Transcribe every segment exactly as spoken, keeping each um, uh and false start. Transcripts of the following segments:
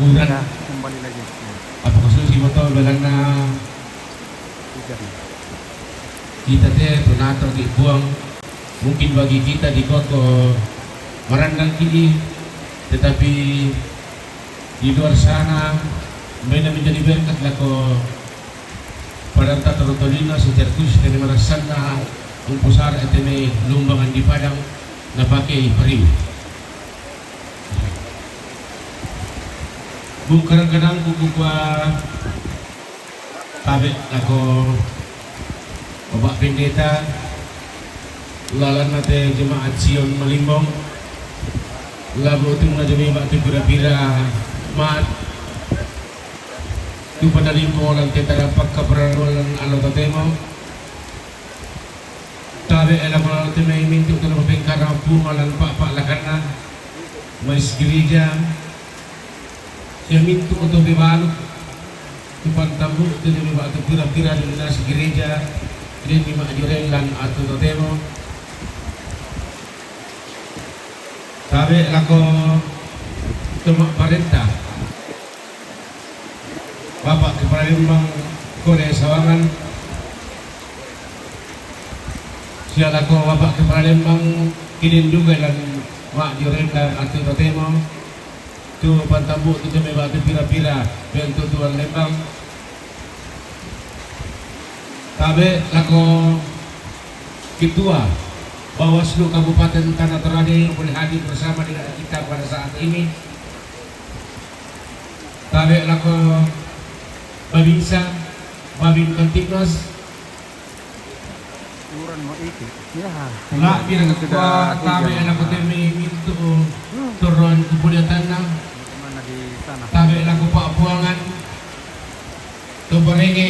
Kuburan. Kembali lagi. Apa khusus ibu tahu belana kita te tunato di buang. Mungkin bagi kita di koko marandang kini, tetapi di luar sana, mena menjadi berkat lako pada tato rotolina secara khusus dari marasanna umpusara eteme lumbangan di Padang na pakai pariu. Bung kadang-kadang kuku kua tabe lako Bapak Pendeta, lalanna te jemaat Sion Malimbong, labo utunna jemaat tu pira-pira mat, tu pada limbo lan te tara pakka peranuan alo tatemo. Tabe lako te mai mintu tu pengkara puma lan papa lakanna, mais gereja, Sia mintu oto bebalu, tu pantambu tu demi batu pira-pira di nasi gereja, dan di mak jureng lan atu totemo. Tabe lako temak parenta. Bapak Kepala Lembang Kole Sawangan. Sia lako Bapak Kepala Lembang kidin juga lan mak jureng lan atu totemo. Tu pantambu tu demi batu pira-pira bentuk tuan Lembang. Tabe lako Ketua Bawaslu Kabupaten Tanah Toraja yang boleh hadir bersama dengan kita pada saat ini. Tabe lako Babinsa, Babin Kamtibmas. Kurang mau ikut. Ya, la pirang sudah kua tabe lako teme mintu turun kupuliatanna. Mana di sana? Tabe lako Pak Puangan. Toborenge.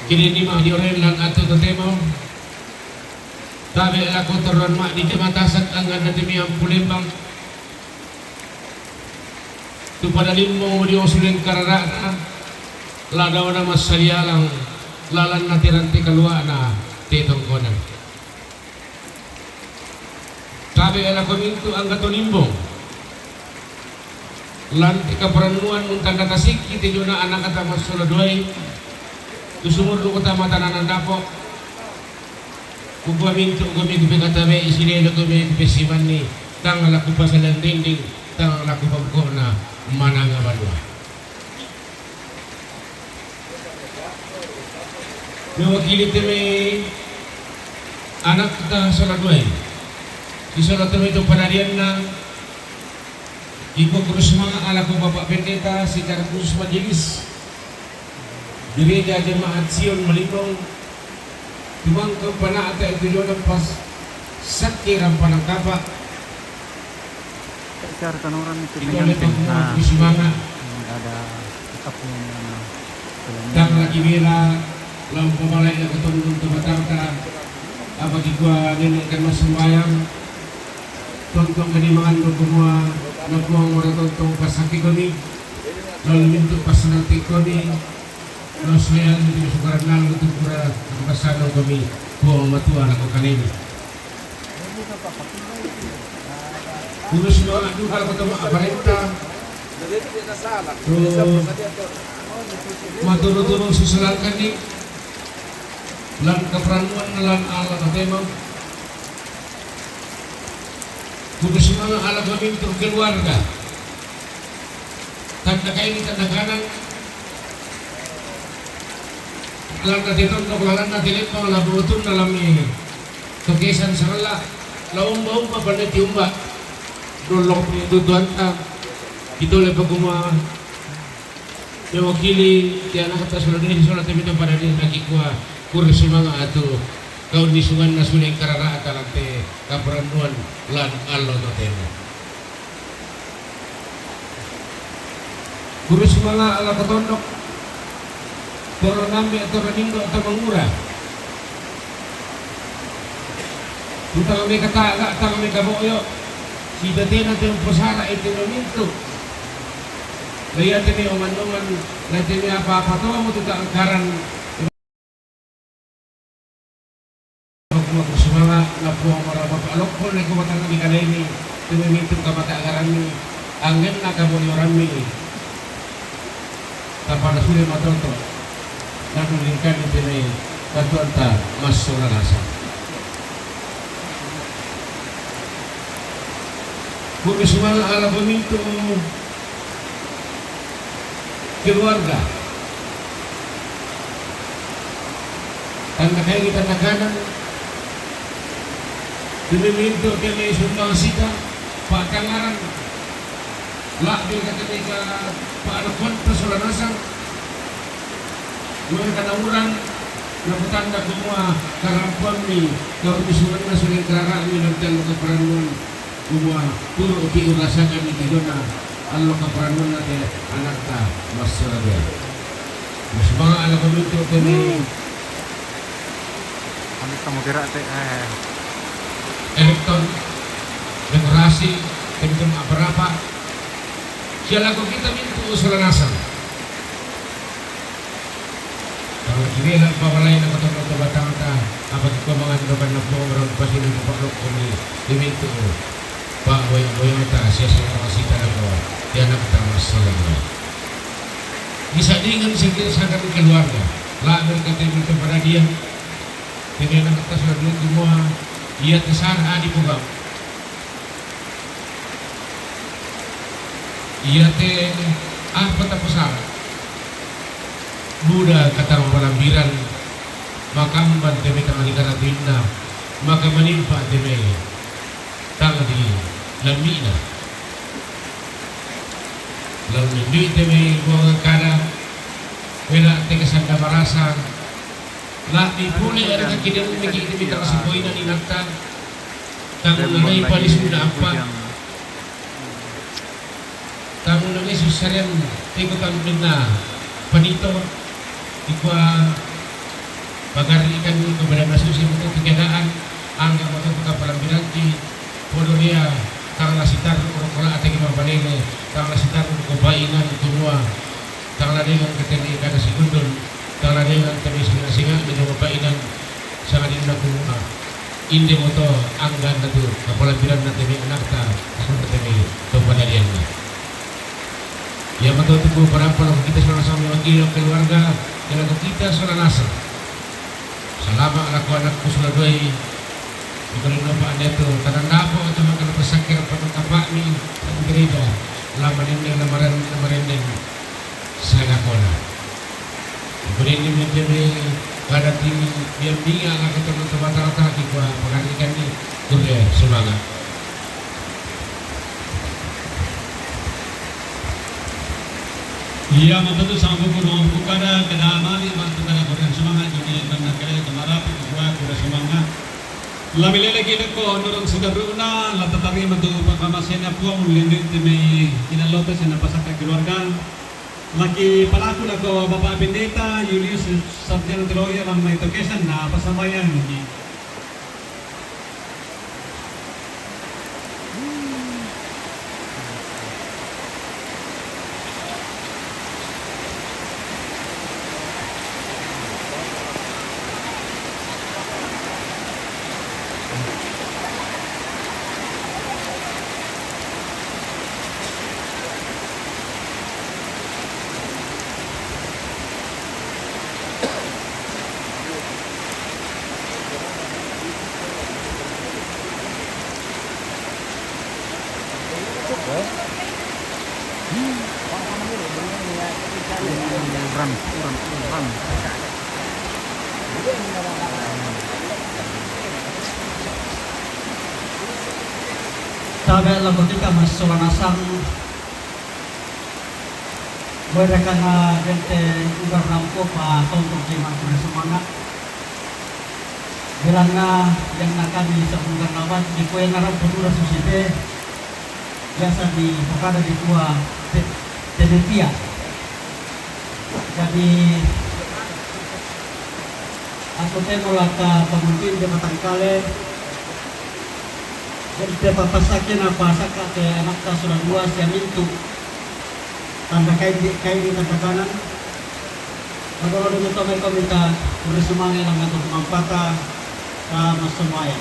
Kini ni mak jureng lan atu totemo. Tabe lako turun mak di Kematasan anggan na teme ampu Lembang. Tu pada limbo di osulen kararana, la daona massalialang, lalanna te rante kaluana te tongkonan. Tabe lako mintu angga to limbo. Lan te kaparannuan untanda tasikki te jona anakta massola duai. Tu sumur luko tama tananan dapo. Kukua mintu kami kupekatabe isine lo kami kupesimanni, tang laku pasalan dinding, tang laku bangkona mananga banua. Mewakili teme anakta sola duai. Isola teme tu padadianna, iko kurus manga alaku Bapak Pendeta secara khusus majelis. Gereja Jemaat Sion Malimbong, tumangkang panata itu jona pas sakke rampana kapa. Cara kanoran itu. Ito dengan le pagkuman nah, kusimanga. Ada tetapnya yang tang lagi bela lampu balai na kutunggu tu batangka. Apa kikua nene kan masumbayang. Tontong kani mangan do kumua na kumua mora tontong pasaki koni. Lalu mintu pasananti koni. Nasuean di sukaran nang tu kura pasano kami Puang Matua lako kalemi. Kurus doa duka lako tama aparenta. Tu maturu-turu susulangkan ni lan kaparannuan lan Allah tatema. Kurus manga ala kami untuk keluarga. Tanda kaini tanda kanan. Landa te tondok, landa te lempang, labo utunna lami tokesan sarella, la umba-umba paneti umba. Dolok ni tutuanta. Ito le paguma. Mewakili te anakta sola duai, sola teme tu pada di nakikua. Kurus manga atu kau ni sunganna suleng kararata lan te kaparannuan lan allo totemo. Kurus manga ala kotondok. Toro nambe toro nindo tamangura. Tutang me kataga tang me kaboyo. Sida tena tempo sara ete mamintu. Laya tene oman-oman, laya tene apa-apa to mo tuta angkaran. Aku sumanga na Puang mara bapa lokol ne ko batang di kalaini, tumi mintu ka mata agaranni, Anggenna kamoyorammi, tapada sule matoto, nanulingkanni tene katuoanta massola nasang. Kurre sumanga' lako mintu' keluarga. Tanda kaigi tanda kanan, demi mintu' tene sumbangsita, pa'tangngarang, la'bi ka tene ka pa'adokkoanta sola nasang, maka kanaurang, nakutanda kumua karampoammi, kau misuranna sule karara'mi, lan te allo kaparannuan, kumua turu'ki' urrasakanni tidona allo kaparannuanna te anakta massola dua. Sumanga' lako mintu' tene Kami kamu gerak te, eh. Elekton, dekorasi, tim-tim apa-apa. Sia lako kita mintu' sola nasang. Kalau kibela pawalai na kotong-kotong batangta, apa kiko mangan dokan na puang orang pasti na kupak loko ni dimintu'. Pak boyang-boyangta, sia-sia orang sita lako, dia nak kita masalah. Bisa dengan sekira sadar keluarga, lah berkata mintu' pada dia, dengan anak kita sudah dulu semua, ia tesar adi pugam. Iate apa tapasara'? Buda katang palambiran, makamban te mai tang alikara tinna, maka manimpa te mai tang di lammi'na. Lammi' te mai buang kada, wela te kasanda marasa, la'bi pole ada kakidang miki' te mai tang sipoina ni natta, tang nanai palisunna apa. Tang unanai sussarean teko tang minna panito, dikua pagarri'kan kepada nasusi untuk keadaan, angga moto kapalambiranti, podo ria, tang la sitarru' rokora ategi mabalene, tang la sitarru' ko bainan kumua, tang la dengan keteni kada sigundun, tang la dengan temi singa-singa dengan bainan, sangadinna kumua. Inde moto angganna tu kapalambiranna te mai anakta, angganna te mai to padadianna. Ia mato tu ku parappa lako kita sola nasang, memang keluarga, ia lako kita sola nasang. Salama' lako anakku sola duai, di balinno pa' ande tu, tanandapo tu maka napasakkira' patangkapa'mi, gereja, la manenneng, la maran-, la marenneng. Salakona. Kudenni mendeme kada tini biambinga lako to mata-mata kikua pagarrikanni kurre sumanga'. Ia mato tu sangguku dong kada kada mali bantu kada kurre sumanga' juni manna kada kamarapi kikua kurre sumanga'. Lami leleki lako nurung sidarru'na, la tatarima tu pa'pamasena Puang ullendu te mai kinallota sena pasakka keluarga. Laki palaku lako Bapak Pendeta Julius Sarjana Teologi lamai tokesan na pasambayang ini. Uran, uran, uran. Tabe' lako kita massola nasang. Boy rekana gente ugar rampo pa tonton ki makkurre sumanga'. Belanna yang nakani sa ugar rabat di kue ngarang petura susite. Biasa dipokada dikua te-, tenetia. Jadi, aku temo laka pemimpin Jabatan Kale, jadi te papasake na pasaka te anakta sola dua sia mintu'. Tanda kain di, kain di tanda kanan. Magolo dulu to mai komita, kurre sumanga' ila matu mampata, ta massemuae.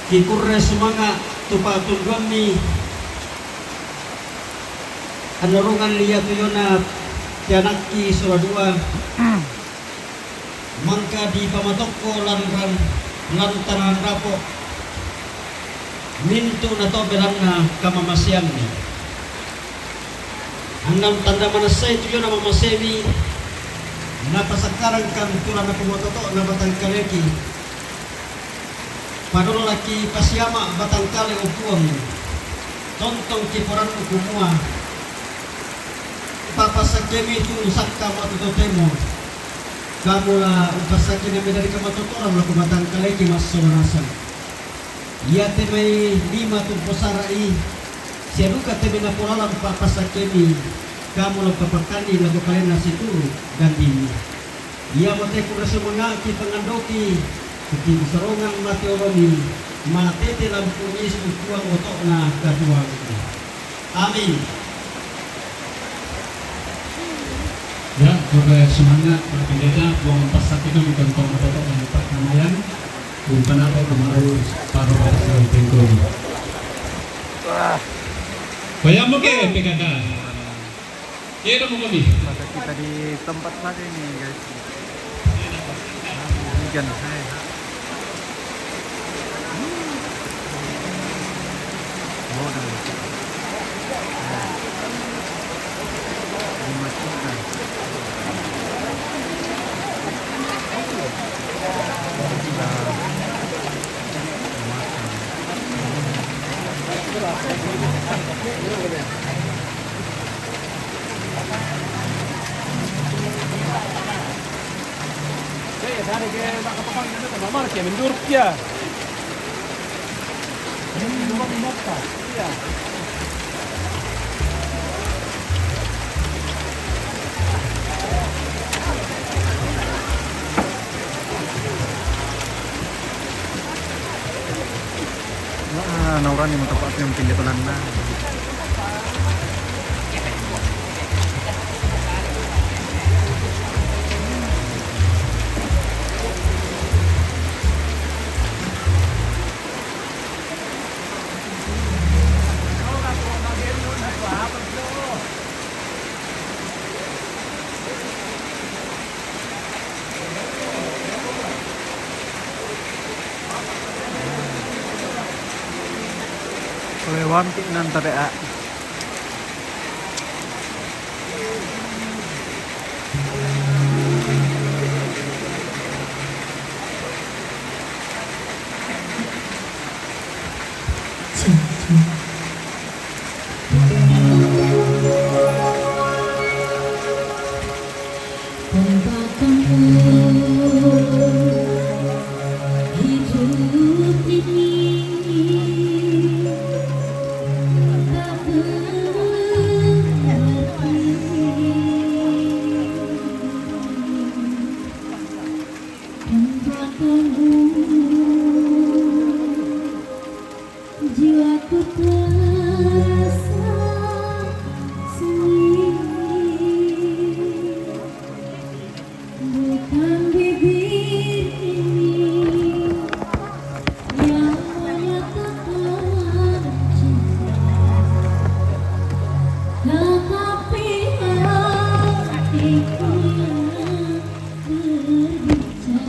Ki kurre sumanga', Tu patunduanmi, anurungan lia tuyona ti anakki sola dua, mangka dipamatokko lanran, lantaran rapo, mintu na to belanna kamamaseanni. Annang tanda manassai tuyona mamasemi, napasakkarangkan tu la napomototo'na batangkaleki. Padollaki pasiama' batangkale, o Puang, tontongki porannu kumua, upappassakkemi tu sakka matu totemo. Kamu la umpassakkemi medari kamatotoran lako batangkaleki massola nasang. Iate mai lima tu posara'i, sia duka te mai napolalang upappassakkemi, kamu la umpapakkanni lako kalenna situru' dambimi. Iamote kurre sumanga'ki pangandoki, suti kusarongang mate olomi, matete lampu Yesu Puang oto'na katuoangku. Amin. Ya, kurre sumanga' Pak Pendeta, Puang umpassakke kami kontong oto-oto' dan perdamaian. Umpanapa kemaru paro pada sampingku. Bayangmu ke P K K. Iya, mau kami. Masa kita di tempat saja ini, guys. Hujan, hai. Modal. Lima juta. Wah, naurani mo tempat yang pinggir lanna. Lewanti nan tare a. Jiwaku terasa sunyi, bukan bibir ini yang menyatakan cinta, tetapi hatiku yang berbicara.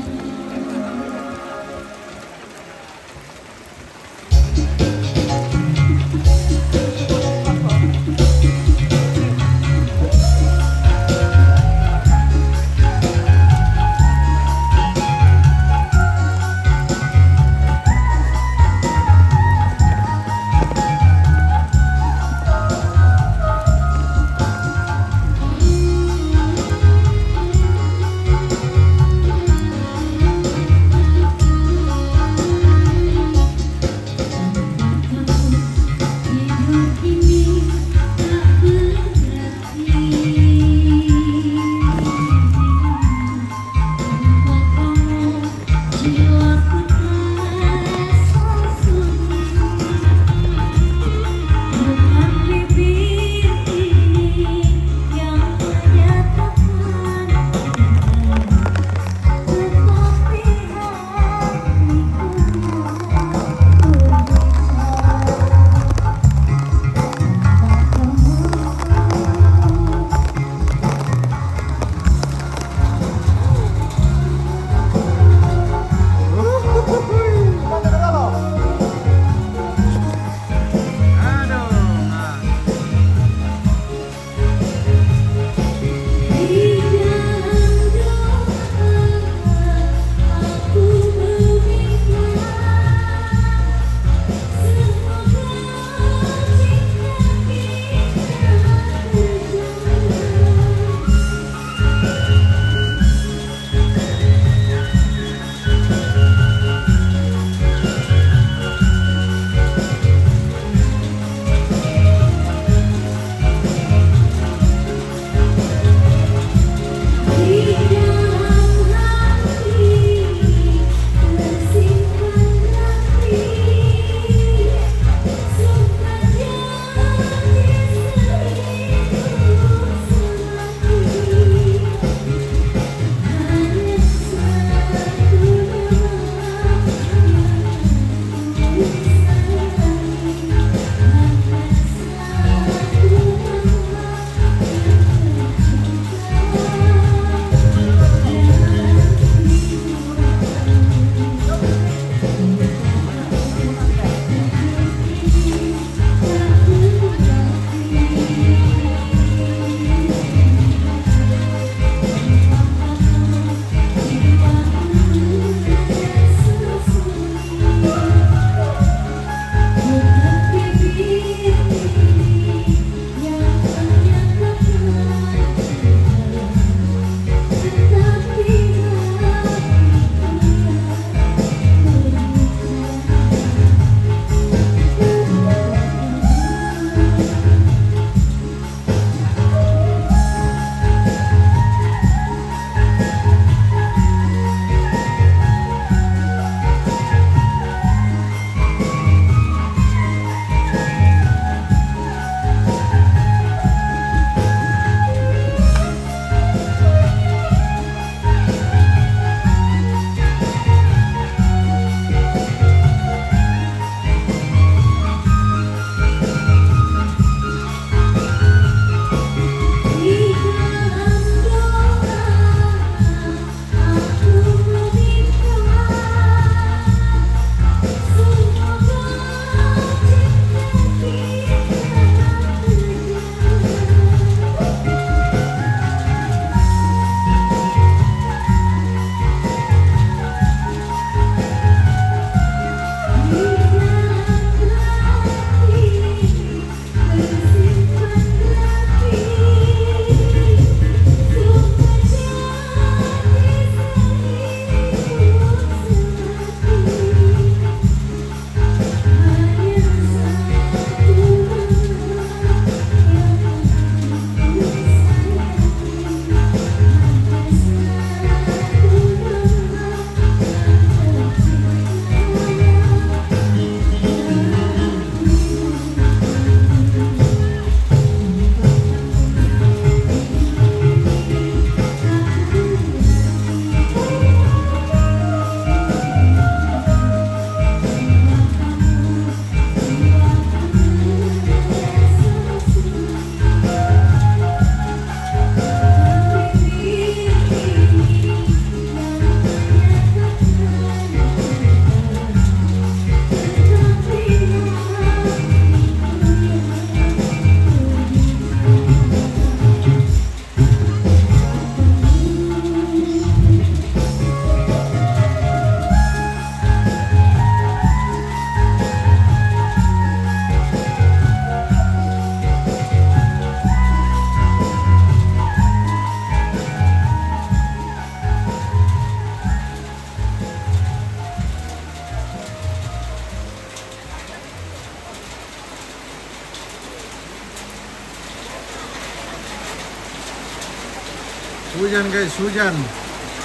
Hujan, guys, hujan.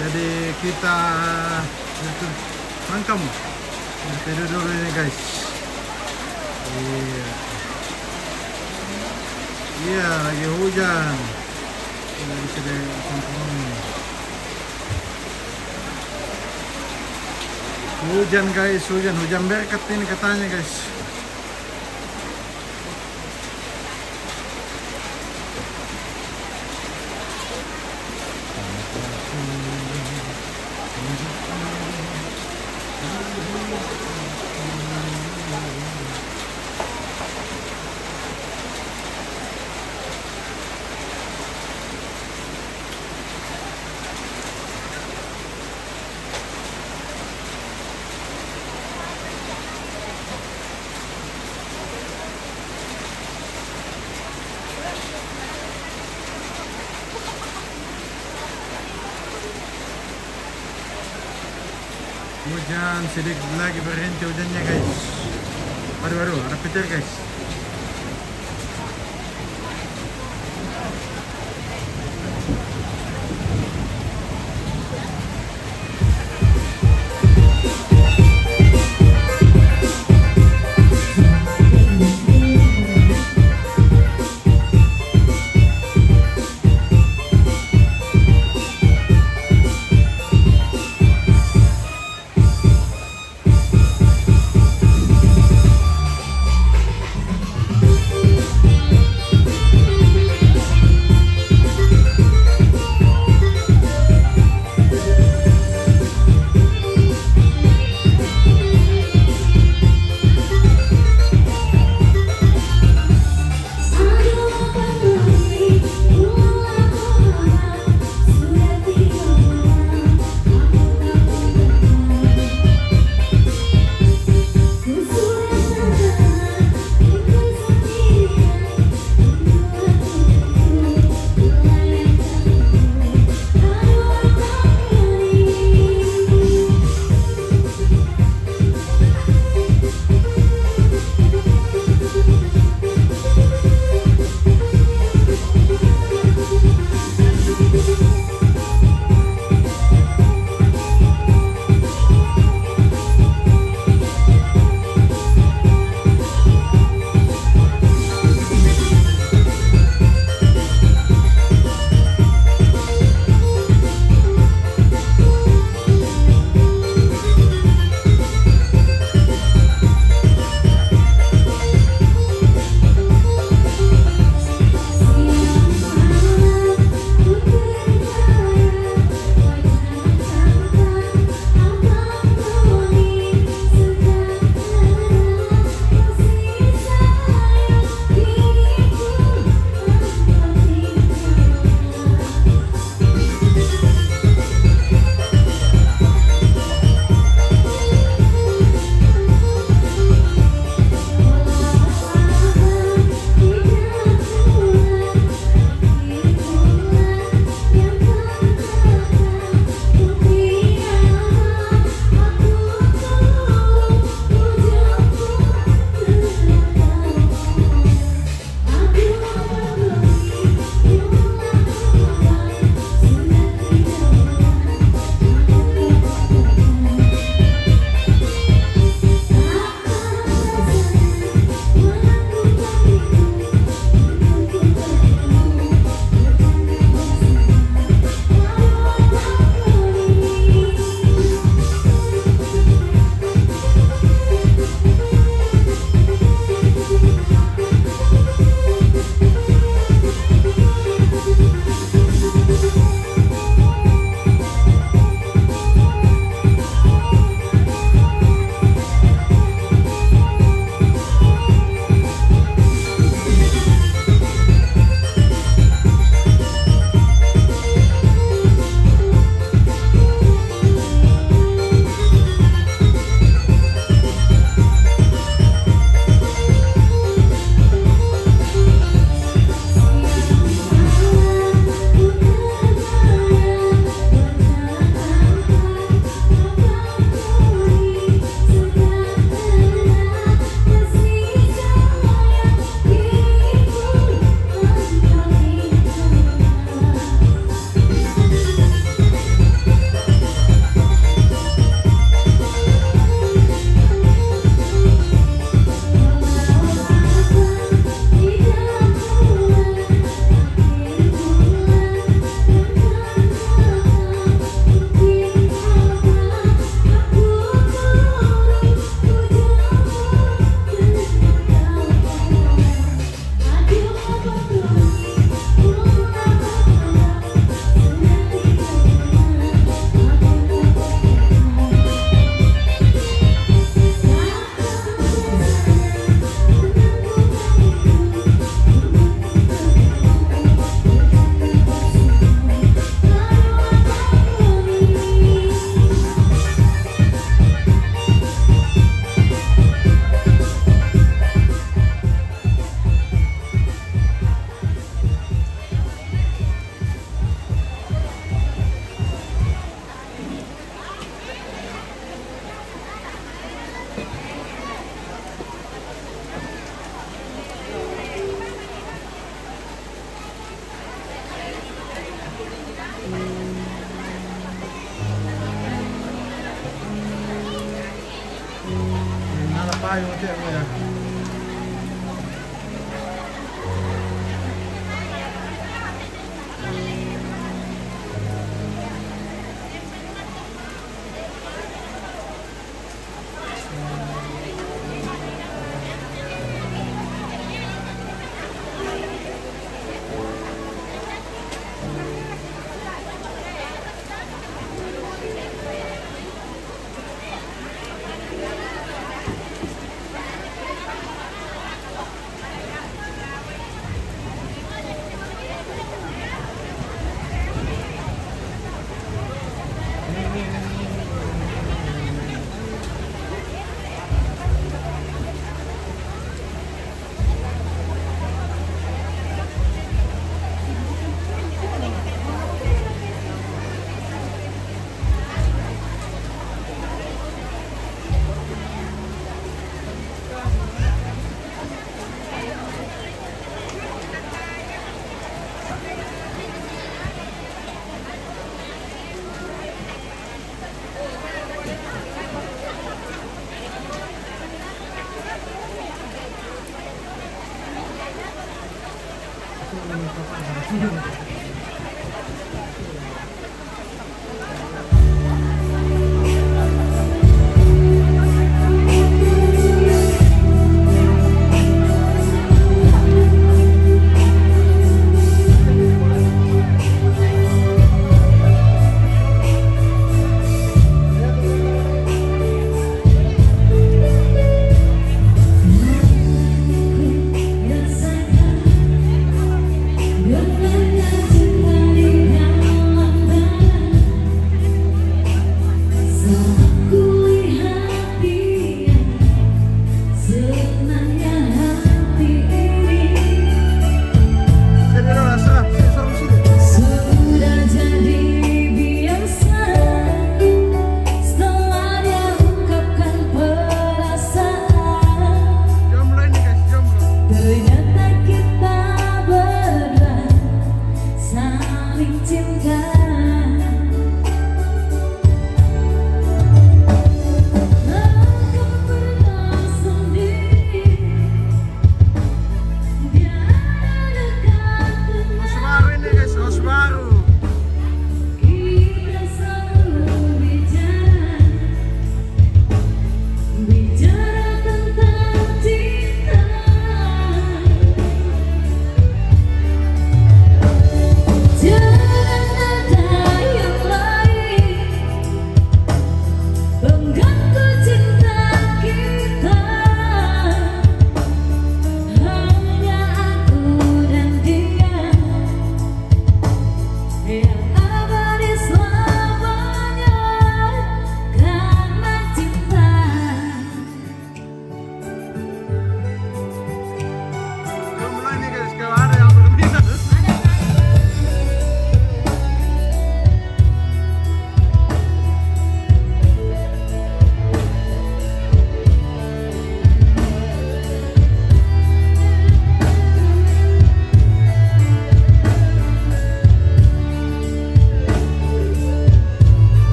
Jadi kita mangkam. Tidur dulu ini, guys. Iya. Iya, lagi hujan. Ini bisa deh, hujan, guys, hujan, hujan berkat ini katanya, guys. Hujan, sedikit lagi berhenti hujannya, guys. Aduh, aduh, ada petir, guys.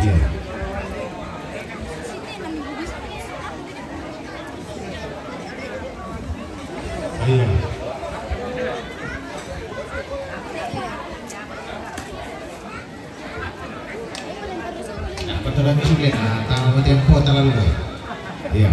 Iya. Iya. Nah, betulan ini sulit. Nah, tamu tempo terlalu. Iya.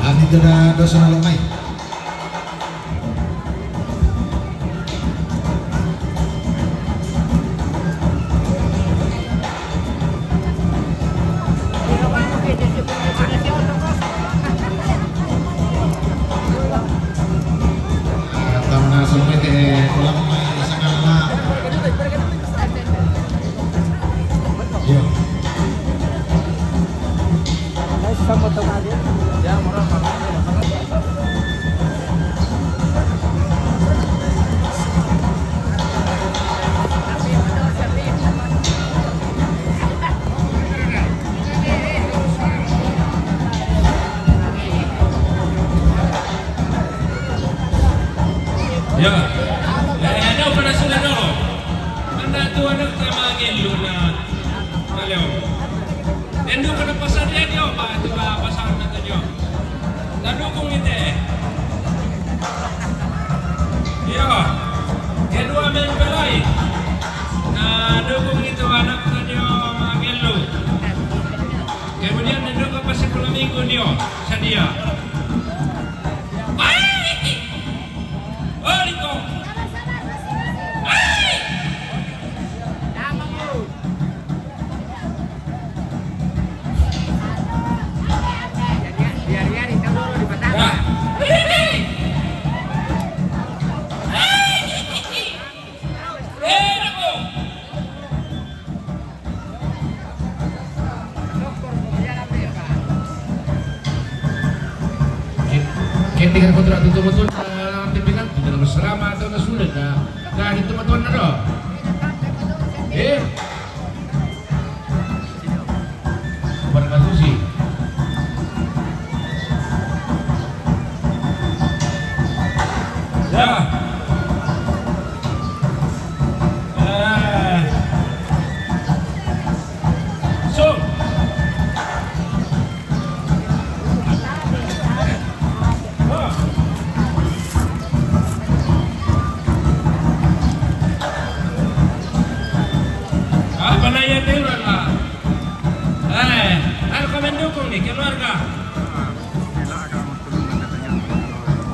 Ani kada dosa nalo mai. Tamna sumete ulang mai sakala. Iya. Ya. Eh, ada pada sudah dulu. Anda tu anak sama gelu na. Halo. Endo kada pasal dia dio, ba, tu ba pasal na tu dio. Na dukung ite. Iyo. Kedua main pelai. Na dukung itu anak tu dio magelu. Kemudian na dukung pasi pula minggu dio. Sadia. Ai! Oh, liko. Ai! Kete kan kontrak tutu betul, ah, te bilang, kita nama selama atau na sulit, ah. Nah, itu betul na do. Eh? Pada kasusi. Ya. Eh. So. Apa na iya tiru lah? Eh, anu kami dukung ni keluarga.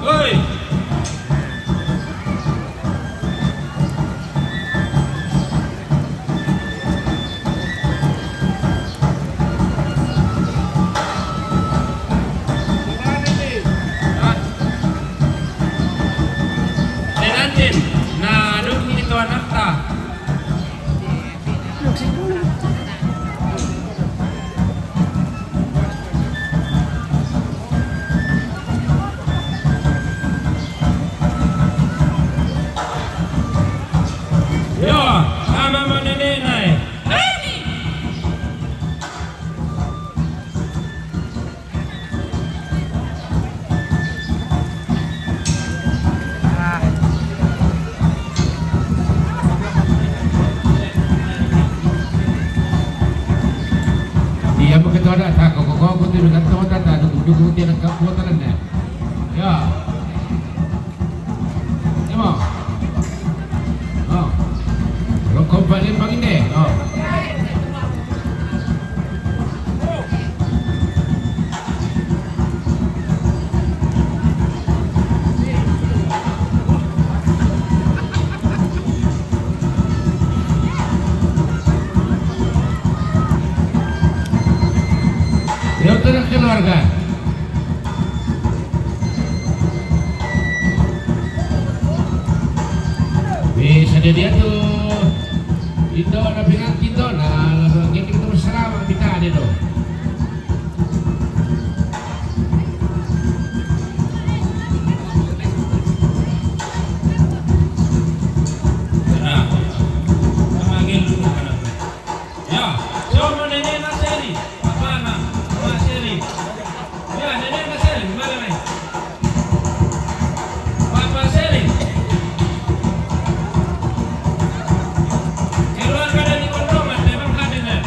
Oi. Nantin, na dukung itu anakta. Yo, ama mo nene nai. Iya, begitu ada tak kok kok kok tu kan tahu tak tak dukung dukung dia nak buat tangan dia. Ya. Imo. Oh. Rokok balik pagi deh. Oh. Bisa dia, dia tu. Itu ada pengantin tu, nah, lalu kita, kita bersama kita dia tu. Nah, sama lagi. Ya, siapa neneknya Seri? Papana, Mama Seri. Ya, neneknya Seri, mana ni? Papa Seri. Keluarga dari Kondongan, memang hadir, ya?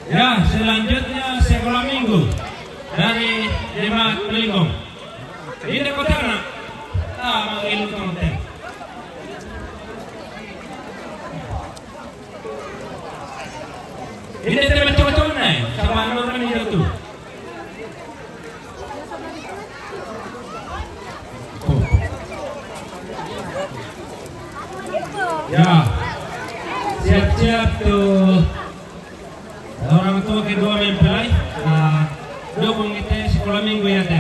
Ya, selanjutnya sekolah minggu dari Jemaat Melingkong. Ini kota nak? Ah, mangilu kau teh. Ini teh mencoba-coba nih, sama orang ini tu. Ya, siap-siap tuh. Orang tua kedua mempelai, ah, dukung ite sekolah minggu ya teh.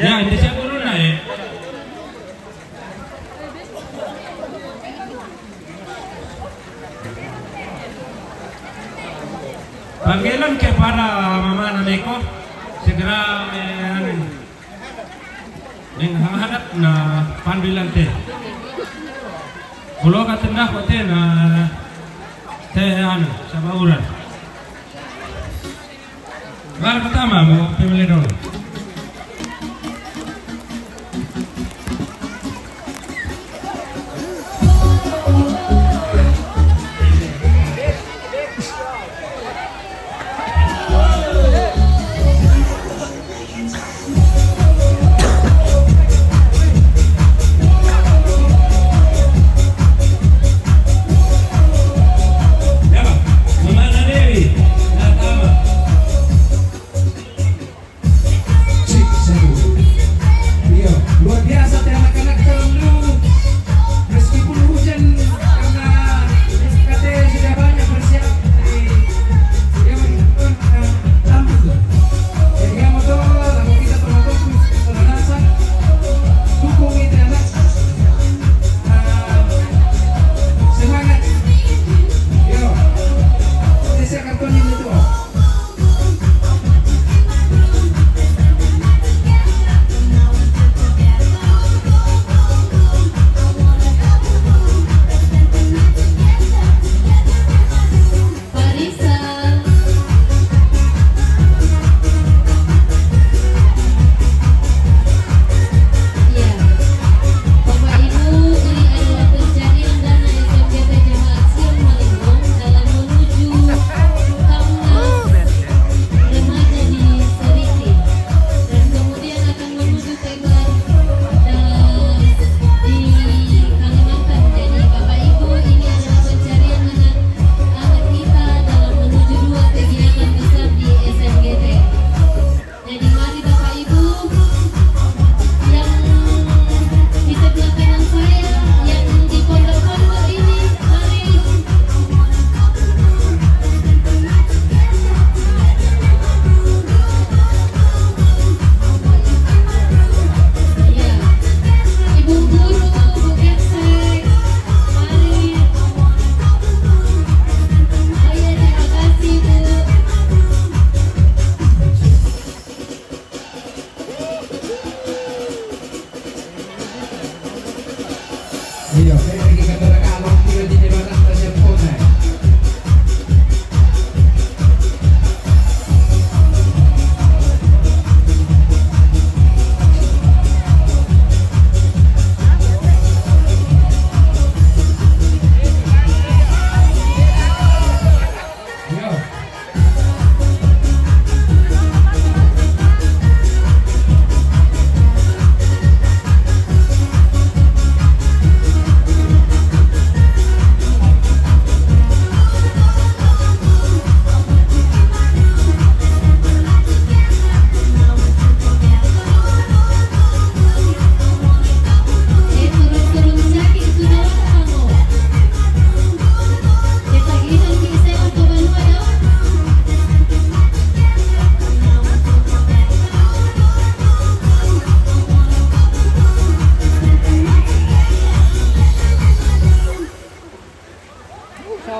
Ya, ite siap dulu nah ya. Panggilan kepada mama nameko, segera eh, anu, menghadap na panduilan te. Kulo ka tengah ko te na te anu, sabauran. Bar pertama mo pemilih dulu. Ya, Mama Dewi, datang.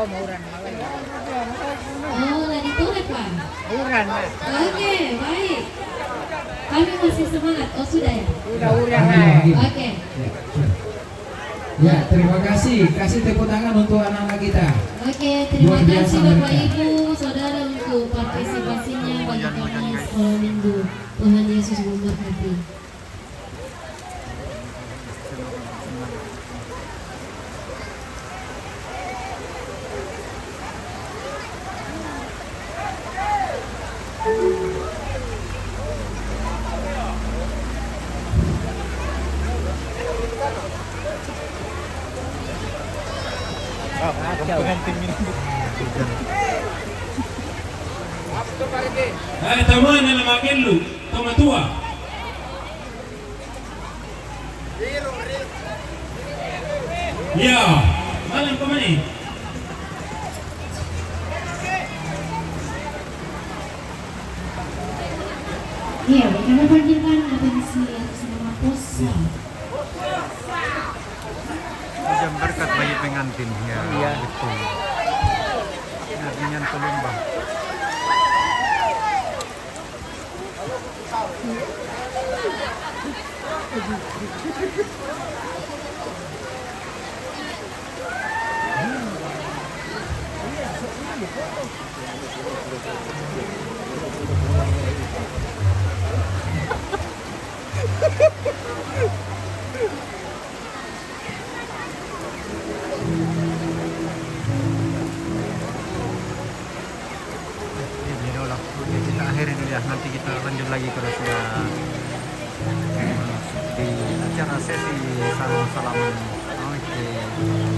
Oh, lagi tuh, Pak? Oke, baik. Kami masih semangat. Oh, sudah ya? Oke. Ya, terima kasih. Kasih tepuk tangan untuk anak-anak kita. Oke, terima kasih Bapak Ibu, Saudara, untuk partisipasinya. Bagi kami Sekolah Minggu. Tuhan Yesus memberkati. Eh, taman na magello, tamatua. Ya, malam kemana? Iya, kami panggilkan atensi atas nama Posa. Hujan berkat bagi pengantin ya. Iya. Betul. Nah, dengan pelumbang. Ini dulu lah. Oke, kita akhiri dulu ya. Nanti kita lanjut lagi kalau sudah di acara sesi salam-salaman. Oke.